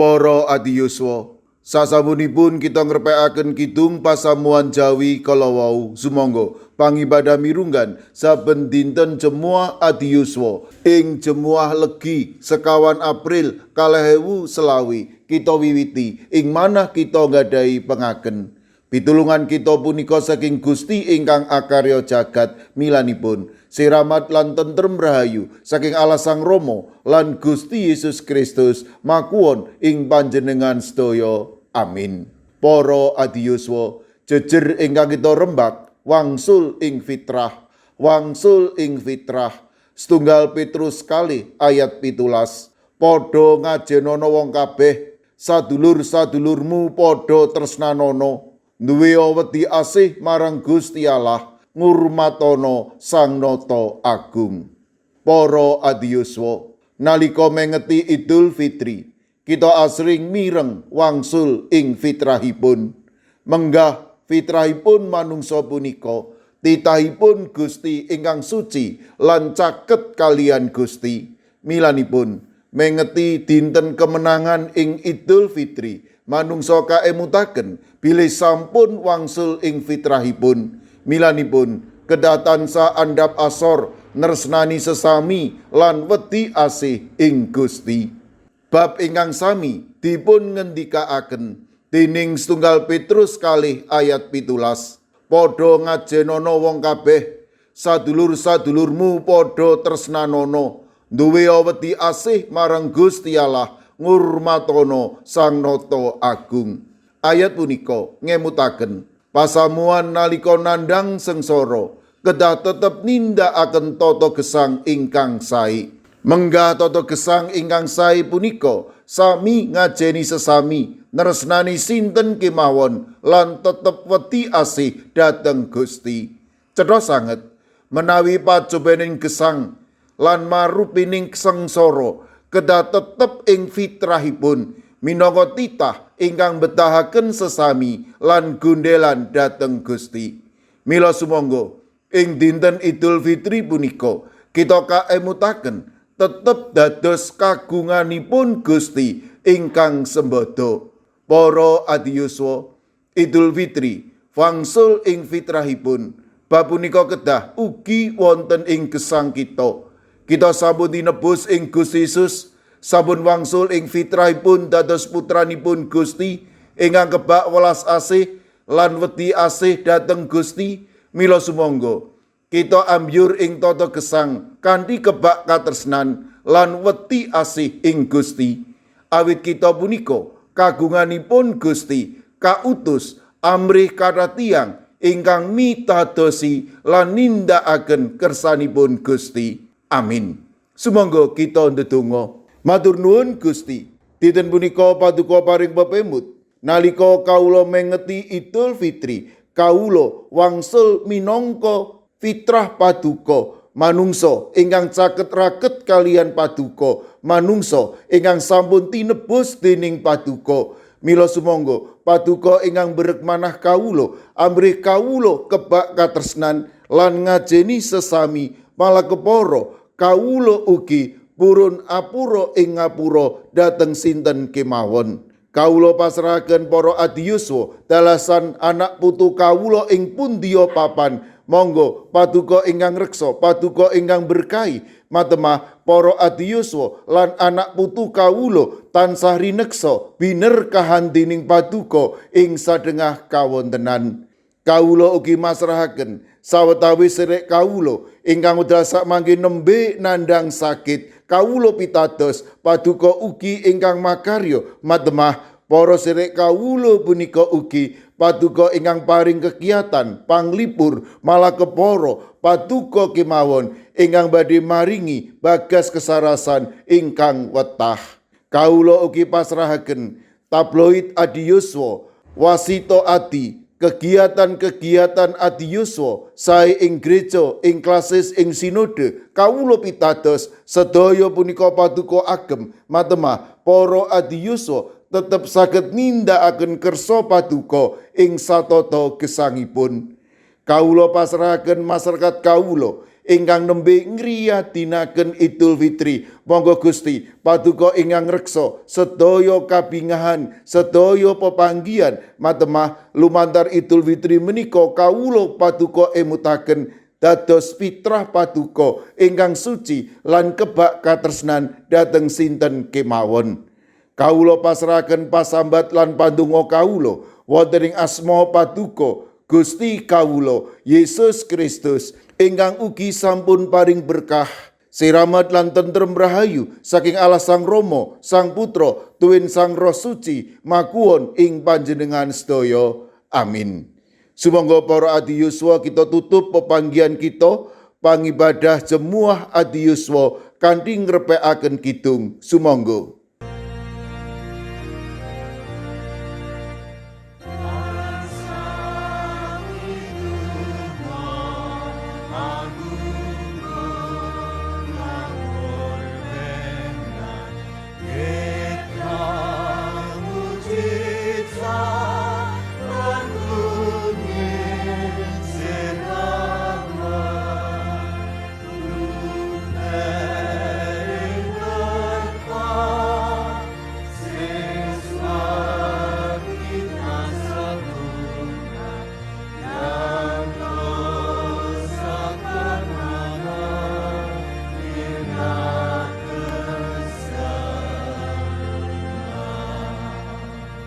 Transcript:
Para adiyuswa, sasampunipun kita ngrepekaken kidung pasamuan Jawi kala wau, sumangga pangibadah mirunggan saben dinten Jemuah Adiyuswa ing Jemuah Legi 25 April 2025 kita wiwiti ing manah kita nggadahi pengaken. Pitulungan kita punika saking Gusti ingkang akarya jagat. Milanipun siramat lan tentrem rahayu saking Allah Sang Rama lan Gusti Yesus Kristus makuwon ing panjenengan sedaya. Amin. Para adiyuswa, jejer ingkang kita rembak wangsul ing fitrah, wangsul ing fitrah. 1 Petrus 2 ayat 17. Padha ngajenono wong kabeh, sadulur-sadulurmu padha tresnanono. Duwe wedi asih marang Gusti Allah, ngurmatono Sang Nata Agung. Para adiyuswa, nalika mengeti Idul Fitri, kita asring mireng wangsul ing fitrahipun. Menggah fitrahipun manungsa punika titahipun Gusti ingkang suci lan caket kalian Gusti. Milanipun mengeti dinten kemenangan ing Idul Fitri, manungsa kaemutaken bilih sampun wangsul ing fitrahipun. Milanipun kedah tansah andhap asor, nresnani sesami lan wedi asih ing Gusti. Bab ingkang sami dipun ngendikaaken dening 1 Petrus 2 ayat 17. Padha ngajenono wong kabeh, sadulur-sadulurmu padha tresnanono, duwe wedi asih marang Gusti Allah, ngurmatono Sang Nata Agung. Ayat punika ngemutaken pasamuan nalika nandhang sengsara kedah tetep nindakaken tata gesang ingkang sae. Menggah tata gesang ingkang sae punika sami ngajeni sesami, nresnani sinten kemawon lan tetep wedi asih dhateng Gusti. Cetha sanget menawi pacobaning gesang lan marupining sengsara kedah tetep ing fitrahipun minangka titah ingkang betahaken sesami lan gondelan dhateng Gusti. Mila sumangga ing dinten Idul Fitri punika kita kaemutaken tetep dados kagunganipun Gusti ingkang sembada. Para adiyuswa, Idul Fitri wangsul ing fitrahipun. Bab punika kedah ugi wonten ing gesang kita. Kita sampun tinebus ing Gusti Yesus, sampun wangsul ing fitrahipun dados putranipun Gusti ingkang kebak welas asih lan wedi asih dhateng Gusti. Mila sumangga kita ambyur ing tata gesang kanthi kebak katresnan lan wedi asih ing Gusti. Awit kita punika kagunganipun Gusti, kautus amrih kathah tiyang ingkang mitadosi lan nindakaken kersanipun Gusti. Amin. Sumangga kita ndedonga. Matur nuwun, Gusti. Dinten punika paduka paring pepemut nalika kawula mengeti Idul Fitri, kawula wangsul minangka fitrah paduka, manungsa ingkang caket raket kalian paduka, manungsa ingkang sampun tinebus dening paduka. Mila sumangga paduka ingkang berek manah kawula amrih kawula kebak katresnan lan ngajeni sesami, malah kepara kawula ugi purun apura ing ngapura dhateng sinten kemawon. Kawula pasrahaken para adiyuswa dalasan anak putu kawula ing pundiya papan. Monggo paduka ingkang reksa, paduka ingkang berkahi, matemah para adiyuswa lan anak putu kawula tansah rineksa binerkahan dening paduka ing sadengah kawontenan. Kawula ugi masrahaken sawetawis serek kawula ingkang wekdal sakmangke nembe nandhang sakit. Kawula pitados paduka ugi ingkang makarya, matemah para serek kawula punika ugi paduka ingkang paring kegiatan panglipur, malah kepara paduka kemawon ingkang badhe maringi bagas kesarasan ingkang wetah. Kawula ugi pasrahaken tabloid Adiyuswa, Wasito Adi, kegiatan-kegiatan Adiyuswa sae ing gereja, ing klasis, ing sinode. Kawula pitados sedaya punika paduka agem, matemah para adiyuswa tetep saged nindakaken kersa paduka ing satata gesangipun. Kawula pasrahaken masyarakat kawula ingkang nembe ngriyadinaken Idul Fitri. Monggo Gusti Paduka ingkang ngreksa sedaya kabingahan, sedaya pepanggihan matemah lumantar Idul Fitri menika kawula Paduka emutaken dados fitrah Paduka ingkang suci lan kebak katresnan dhateng sinten kemawon. Kawula pasrahaken pasambat lan pandonga kawula wonten ing asma Paduka Gusti kawula Yesus Kristus ingkang ugi sampun paring berkah, siramat lan tentrem rahayu saking Allah Sang Rama, Sang Putra, tuwin Sang Roh Suci makuwon ing panjenengan sedaya. Amin. Sumangga para adi yuswa, kita tutup pepanggihan kita pangibadah Jemuah Adi Yuswa kanthi ngrepekaken kidung. Sumangga.